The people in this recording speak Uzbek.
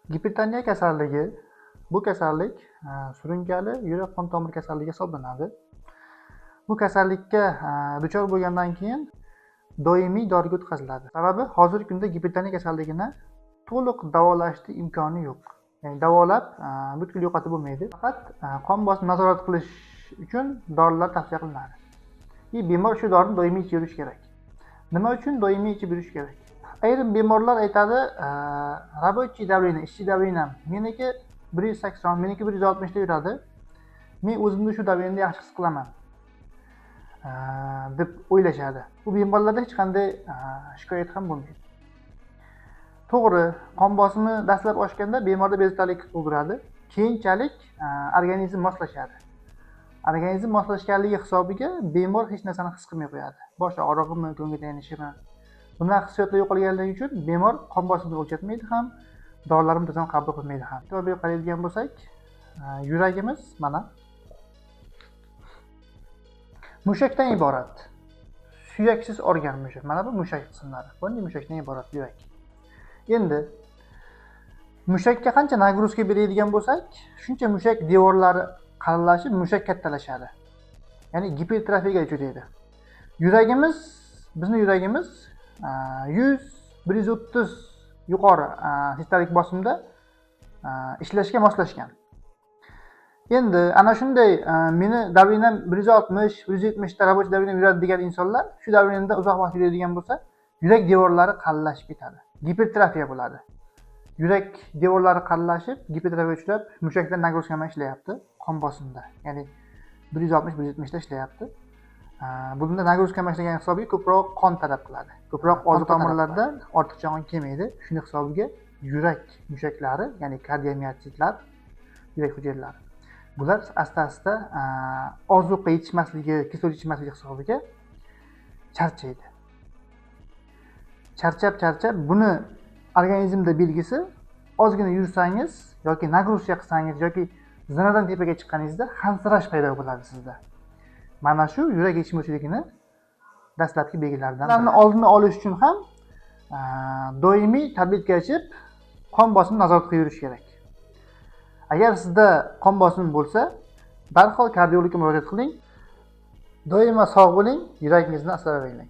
Gipertoniya kasalligi, bu kasallik surunkali yurak qon tomir kasalligi hisoblanadi. Bu kasallikka duchor bo'lgandan keyin doimiy doriga o'tkaziladi. Sababi hozirgi kunda gipertoniya kasalligini to'liq davolashni imkoni yo'q. Ya'ni davolab butkul yo'qotib bo'lmaydi. Faqat qon bosimini nazorat qilish uchun dorilar tavsiya qilinadi. И bemor shu dorini doimiy ichib yurish kerak. Nima uchun doimiy ichib yurish kerak? Ayrim bemorlar aytadi, рабочий давление, ishchi давление meniki 180, meniki 160 da yuradi. Men o'zimni shu давление da yaxshi his qilaman, deb o'ylashadi. Bu bemorlarda hech qanday shikoyat ham bo'lmaydi. To'g'ri, qon bosimi dastlab oshganda bemorda bezovtalik tug'diradi. Keyinchalik organizm moslashadi. Organizm moslashganligi hisobiga bemor hech narsani his qilmay qo'yadi. Bosh og'rig'imi, ko'ngil aynishimi, bunaqa hissiyotlar yo'qolganligi uchun bemor qon bosimini o'lchatmaydi ham, dorilarni muntazam qabul qilmaydi ham. E'tibor berib qaraydigan bo'lsak, yuragimiz mana mushakdan iborat. Suyaksiz organ mushak. Mana bu mushak qismlari. Bunday mushakdan iborat yurak. Endi mushakka qancha нагрузка beradigan bo'lsak, shuncha mushak devorlari qalinlashib, mushak kattalashadi. Ya'ni gipertrofiyaga uchraydi. Yuragimiz, bizni yuragimiz 100, 130 yuqori sistolik bosimda ishlashga moslashgan. Endi ana shunday meni давление m 160, 170 ta рабочий давление yuradi degan insonlar shu давление da uzoq vaqt yuradigan bo'lsa, yurak devorlari qalinlashib ketadi. Gipertrofiya bo'ladi. Yurak devorlari qalinlashib, gipertrofiyaga uchrab, mushaklar нагрузка bilan ishlayapti qon bosimida. Ya'ni 160, 170 ta ishlayapti. Bunda нагрузка bilan ishlagan hisobiga ko'proq qon talab qiladi. Ko'proq oziq tomirlardan ortiqcha qon kelmaydi. Shuni hisobiga yurak mushaklari, ya'ni kardiomiositlar, yurak hujayralari, bular asta-asta ozuqa yetishmasligi, kislorod yetishmasligi hisobiga charchaydi. Charchab-charchab, buni organizmda belgisi ozgina yursangiz yoki нагрузка qilsangiz yoki zinadan tepaga chiqqaningizda hansirash paydo bo'ladi sizda. Mana shu yurak yetishmovchiligini dastlabki belgilaridan. Ularni oldini olish uchun ham doimiy tabletka ichib, qon bosimini nazorat qilib yurish kerak. Agar sizda qon bosimi bo'lsa, darhol kardiologga murojaat qiling. Doimo sog' bo'ling, yuragingizni asrab avaylang.